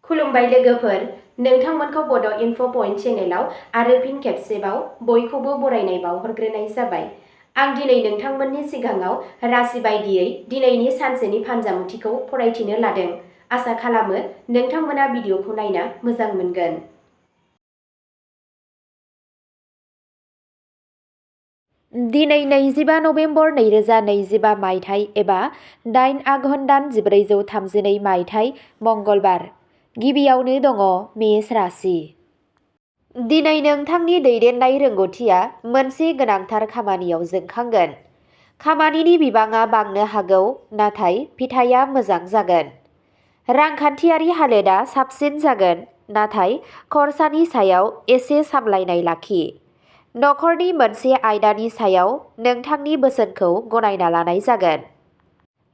खुलुमबाय लोगोफोर, नोंथांमोनखौ बड' इनफ' पइन्ट चेनेलाव आरो फिन खेबसेबाव बयखौबो बरायनाय बावहरग्रोनाय जाबाय। आं दिनै नोंथांमोननि सिगाङाव राशि बायदियै दिनैनि सानसेनि फानजामुथिखौ फरायथिनो लादों। आसा खालामो नोंथांमोना भिडिअखौ नायना मोजां मोनगोन। दिनै 25 नभेम्बर 2025 मायथाइ एबा 8 आघन दान 1432 मायथाइ मंगलबार। गिबियावनो दङ मेष राशि। दिनै नोंथांनि दैदेननाय रोंग'थिया मोनसे गोनांथार खामानियाव जोंखांगोन। खामानिनि बिबाङा बांनो हागौ, नाथाय फिथाइया मोजां जागोन। रांखान्थियारि हालोदा साबसिन जागोन, नाथाय खरसानि सायाव एसे सामलायनाय लाखि। नखरनि मोनसे आयदानि सायाव नोंथांनि बोसोनखौ गनायना लानाय जागोन।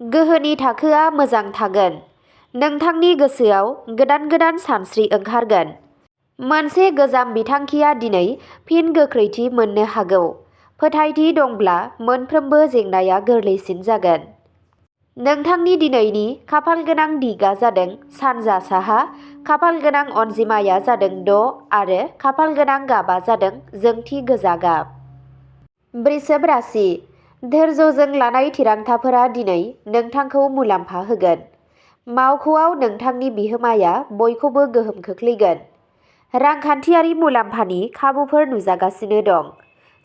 गोहोनि थाखोआ मोजां थागोन। नोंथांनि गोसोआव गोदान सानस्रि ओंखारगोन। मोनसे गोजाम बिथांखिया दिनै फिन गोख्रैथि मोननो हागौ। फोथायथि दंब्ला मोनफ्रोमबो जेंनाया गोरलैसिन जागोन। नोंथांनि दिनैनि खाफालगोनां दिगा जादों सानजा साहा, खाफालगोनां अनजिमाया जादों 6 आरो खाफालगोनां गाबा जादों जोंथि गोजा गाब। वृषभ राशि। धैर्यजों लानाय थिरांथाफोरा दिनै नोंथांखौ मुलाम्फा होगोन। मावख'आव नोंथांनि बिहोमाया बयखौबो गोहोम खोख्लैगोन। रांखान्थियारि मुलाम्फानि खाबुफोर नुजागासिनो दं।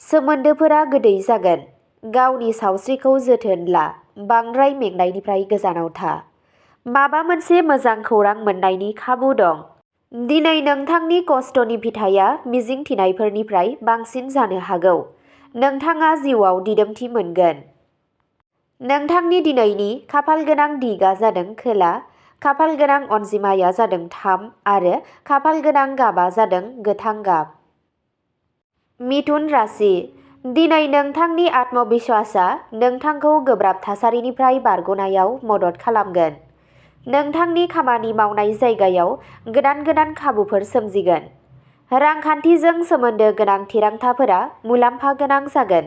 सोमोन्दोफोरा गोदै जागोन। गावनि सावस्रिखौ जोथोन ला, बांद्राय मेंनायनिफ्राय गोजानाव था। माबा मोनसे मोजां खौरां मोन्नायनि खाबु दं। दिनै नोंथांनि खस्थ'नि फिथाइया मिजिंथिनायफोरनिफ्राय बांसिन जानो हागौ। नोंथाङा जिउआव दिदोमथि मोनगोन। नोंथांनि दिनैनि खाफालगोनां दिगा जादों खोला, खाफालगोनां अनजिमाया जादों 3 आरो खाफालगोनां गाबा जादों गोथां गाब। मिथुन राशि। दिनै नोंथांनि आत्मबिश्वासआ नोंथांखौ गोब्राब थासारिनिफ्राय बारग'नायाव मदद खालामगोन। नोंथांनि खामानि मावनाय जायगायाव गोदान खाबुफोर सोमजिगोन। रांखान्थिजों सोमोन्दो गोनां थिरांथाफोरा मुलाम्फा गोनां जागोन।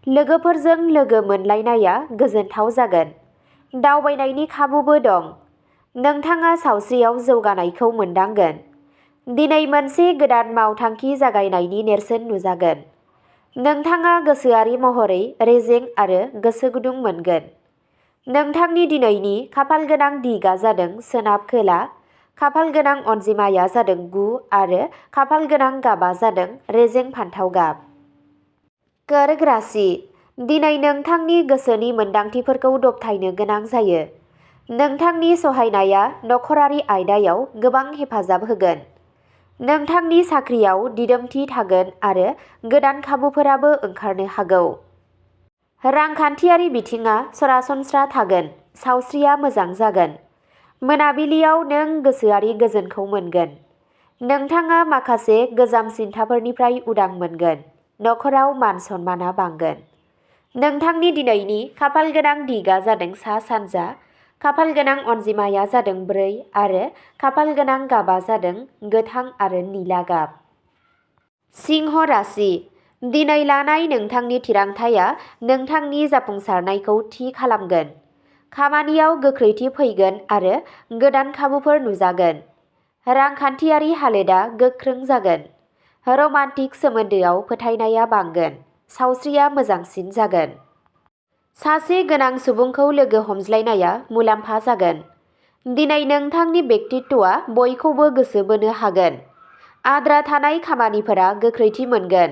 लोगोफोरजों लोगो मोनलायनाया गोजोनथाव जागोन। दावबायनायनि खाबुबो दं। नोंथाङा सावस्रियाव जौगानायखौ मोनदांगोन। दिनै मोनसे गोदान मावथांखि जागायनायनि नेरसोन नुजागोन। नोंथाङा गोसोआरि महरै रेजें आरो गोसो गुदुं मोनगोन। नोंथांनि दिनैनि खाफालगोनां दिगा जादों सोनाब खोला, खाफालगोनां अनजिमाया जादों 9 आरो खाफालगोनां गाबा जादों रेजें फान्थाव गाब। कर्क राशि। दिनै नोंथांनि गोसोनि मोनदांथिफोरखौ दबथायनो गोनां जायो। नोंथांनि सहायनाया नखरारि आयदायाव गोबां हेफाजाब होगोन। नोंथांनि साख्रियाव दिदोमथि थागोन आरो गोदान खाबुफोराबो ओंखारनो हागौ। रांखान्थियारि बिथिङा सरासनस्रा थागोन। सावस्रिया मोजां जागोन। मोनाबिलियाव नों गोसोआरि गोजोनखौ मोनगोन। नोंथाङा माखासे गोजाम सिनथाफोरनिफ्राय उदां मोनगोन। नखराव मान-सन्मानआ बांगोन। नोंथांनि दिनैनि खाफालगोनां दिगा जादों सा-सानजा, खाफालगोनां अनजिमाया जादों 4 आरो खाफालगोनां गाबा जादों गोथां आरो निला गाब। सिंह राशि। दिनै लानाय नोंथांनि थिरांथाया नोंथांनि जाफुंसारनायखौ थि खालामगोन। खामानियाव गोख्रैथि फैगोन आरो गोदान खाबुफोर नुजागोन। रांखान्थियारि हालोदा गोख्रों जागोन। रमान्टिक सोमोन्दोआव फोथायनाया बांगोन। सावस्रिया मोजांसिन जागोन। सासे गोनां सुबुंखौ लोगो हमज्लायनाया मुलाम्फा जागोन। दिनै नोंथांनि व्यक्तित्वआ बयखौबो गोसो बोनो हागोन। आद्रा थानाय खामानिफोरा गोख्रैथि मोनगोन।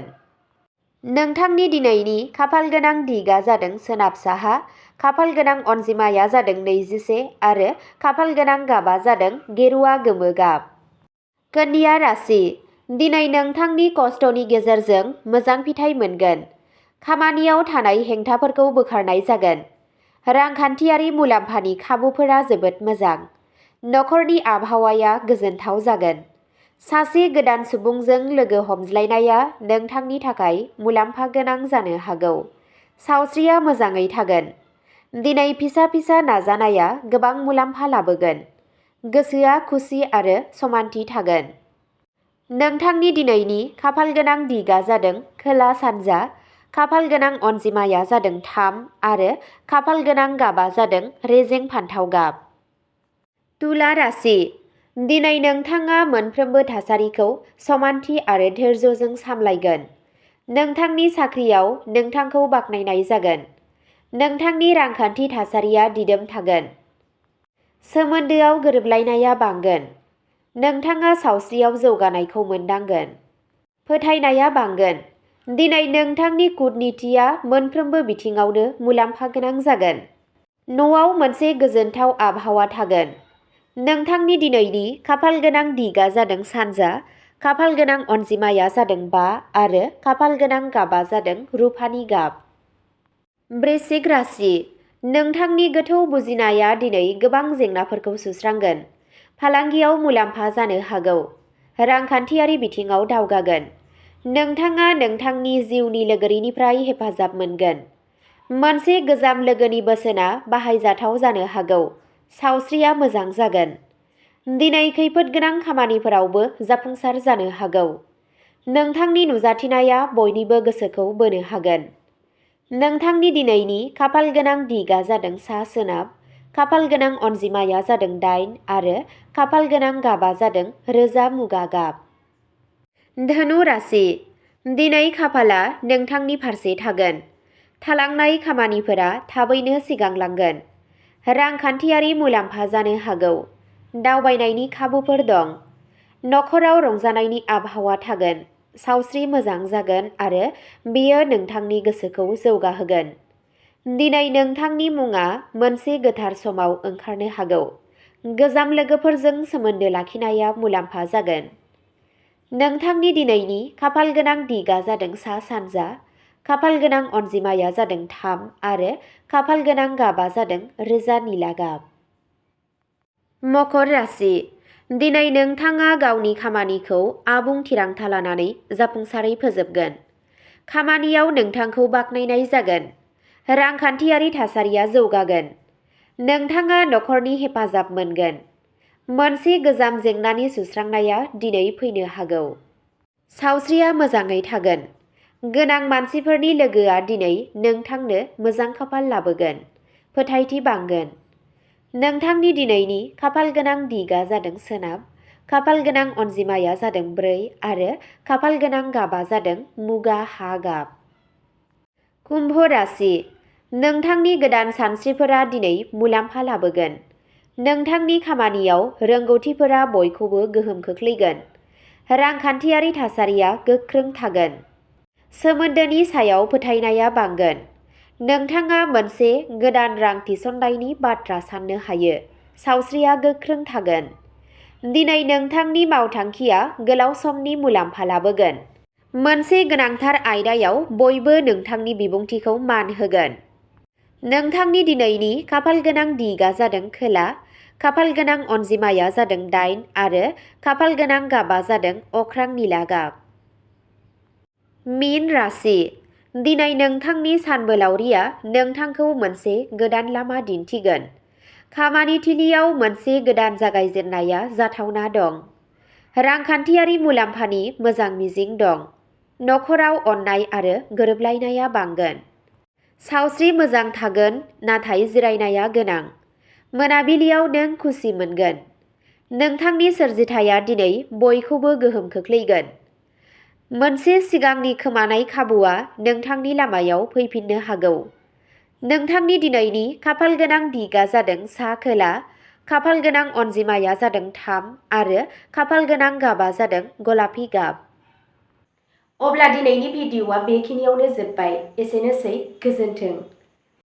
नोंथांनि दिनैनि खाफालगोनां दिगा जादों सोनाब साहा, खाफालगोनां अनजिमाया जादों 21 आरो खाफालगोनां गाबा जादों गेरुवा गोमो गाब। कन्या राशि। दिनै नोंथांनि खस्थ'नि गेजेरजों मोजां फिथाइ मोनगोन। खामानियाव थानाय हेंथाफोरखौ बोखारनाय जागोन। रांखान्थियारि मुलाम्फानि खाबुफोरा जोबोद मोजां। नखरनि आबहावाया गोजोनथाव जागोन। सासे गोदान सुबुंजों लोगो हमज्लायनाया नोंथांनि थाखाय मुलाम्फा गोनां जानो हागौ। सावस्रिया मोजाङै थागोन। दिनै फिसा नाजानाया गोबां मुलाम्फा लाबोगोन। गोसोआ खुसि आरो समानथि थागोन। नोंथांनि दिनैनि खाफालगोनां दिगा जादों खोला-सानजा, खाफालगोनां अनजिमाया जादों 3 आरो खाफालगोनां गाबा जादों रेजें फान्थाव गाब। तुला राशि। दिनै नोंथाङा मोनफ्रोमबो थासारिखौ समानथि आरो धैर्यजों सामलायगोन। नोंथांनि साख्रियाव नोंथांखौ बाख्नायनाय जागोन। नोंथांनि रांखान्थि थासारिया दिदोम थागोन। सोमोन्दोआव गोरोबलायनाया बांगोन। नोंथाङा सावस्रियाव जौगानायखौ मोनदांगोन। फोथायनाया बांगोन। दिनै नोंथांनि कूटनीतिआ मोनफ्रोमबो बिथिङावनो मुलाम्फा गोनां जागोन। न'आव मोनसे गोजोनथाव आबहावा थागोन। नोंथांनि दिनैनि खाफालगोनां दिगआ जादों सानजा, खाफालगोनां अनजिमाया जादों 5 आरो खाफालगोनां गाबा जादों रुफानि गाब। वृश्चिक राशि। नोंथांनि गोथौ बुजिनाया दिनै गोबां जेंनाफोरखौ सुस्रांगोन। फालांगियाव मुलाम्फा जानो हागौ। रांखान्थियारि बिथिङाव दावगागोन। नोंथाङा नोंथांनि जिउनि लोगोरिनिफ्राय हेफाजाब मोनगोन। मोनसे गोजाम लोगोनि बोसोनआ बाहायजाथाव जानो हागौ। सावस्रिया मोजां जागोन। दिनै खैफोदगोनां खामानिफोरावबो जाफुंसार जानो हागौ। नोंथांनि नुजाथिनाया बयनिबो गोसोखौ बोनो हागोन। नोंथांनि दिनैनि खाफालगोनां दिगआ जादों सा-सोनाब, खाफालगोनां अनजिमाया जादों 8 आरो खाफालगोनां गाबा जादों रोजा मुगा गाब। धनु राशि। दिनै खाफालआ नोंथांनि फारसे थागोन। थालांनाय खामानिफोरा थाबैनो सिगांलांगोन। रांखान्थियारि मुलाम्फा जानो हागौ। दावबायनायनि खाबुफोर दं। नखराव रंजानायनि आबहावा थागोन। सावस्रि मोजां जागोन आरो बेयो नोंथांनि गोसोखौ जौगाहोगोन। दिनै नोंथांनि मुङा मोनसे गोथार समाव ओंखारनो हागौ। गोजाम लोगोफोरजों सोमोन्दो लाखिनाया मुलाम्फा जागोन। नोंथांनि दिनैनि खाफालगोनां दिगआ जादों सा-सानजा, खाफालगोनां अनजिमाया जादों 3 आरो खाफालगोनां गाबा जादों रोजा निला गाब। मकर राशि। दिनै नोंथाङा गावनि खामानिखौ आबुं थिरांथा लानानै जाफुंसारै फोजोबगोन। खामानियाव नोंथांखौ बाख्नायनाय जागोन। रांखान्थियारि थासारिया जौगागोन। नोंथाङा नखरनि हेफाजाब मोनगोन। मोनसे गोजाम जेंनानि सुस्रांनाया दिनै फैनो हागौ। सावस्रिया मोजाङै थागोन। गोनां मानसिफोरनि लोगोआ दिनै नोंथांनो मोजां खाफाल लाबोगोन। फोथायथि बांगोन। नोंथांनि दिनैनि खाफालगोनां दिगआ जादों सोनाब, खाफालगोनां अनजिमाया जादों 4 आरो खाफालगोनां गाबा जादों मुगा हा गाब। कुम्भ राशि। नोंथांनि गोदान सानस्रिफोरा दिनै मुलाम्फा लाबोगोन। नोंथांनि खामानियाव रोंग'थिफोरा बयखौबो गोहोम खोख्लैगोन। रांखान्थियारि थासारिया गोख्रों थागोन। सोमोन्दोनि सायाव फोथायनाया बांगोन। नोंथाङा मोनसे गोदान रां थिसननायनि बाथ्रा साननो हायो। सावस्रिया गोख्रों थागोन। दिनै नोंथांनि मावथांखिया गोलाव समनि मुलाम्फा लाबोगोन। मोनसे गोनांथार आयदायाव बयबो नोंथांनि बिबुंथिखौ मान होगोन। नोंथांनि दिनैनि खाफालगोनां दिगआ जादों खोला, खाफालगोनां अनजिमाया जादों 8 आरो खाफालगोनां गाबा जादों अख्रां निला गाब। मीन राशि। दिनै नोंथांनि सानबोलावरिया नोंथांखौ मोनसे गोदान लामा दिन्थिगोन। खामानिथिलियाव मोनसे गोदान जागायजेननाया जाथावना दं। रांखान्थियारि मुलाम्फानि मोजां मिजिं दं। नखराव अननाय आरो गोरोबलायनाया बांगोन। सावस्रि मोजां थागोन नाथाय जिरायनाया गोनां। मोनाबिलियाव नों खुसि मोनगोन। नोंथांनि सोरजिथाया दिनै बयखौबो गोहोम खोख्लैगोन। मोनसे सिगांनि खोमानाय खाबुआ नोंथांनि लामायाव फैफिननो हागौ। नोंथांनि दिनैनि खाफालगोनां दिगआ जादों सा-खोला, खाफालगोनां अनजिमाया जादों 3 आरो खाफालगोनां गाबा जादों गलापि गाब। अब्ला दिनैनि भिडिअ'आ बेखिनियावनो जोब्बाय। एसेनोसै, गोजोन्थों।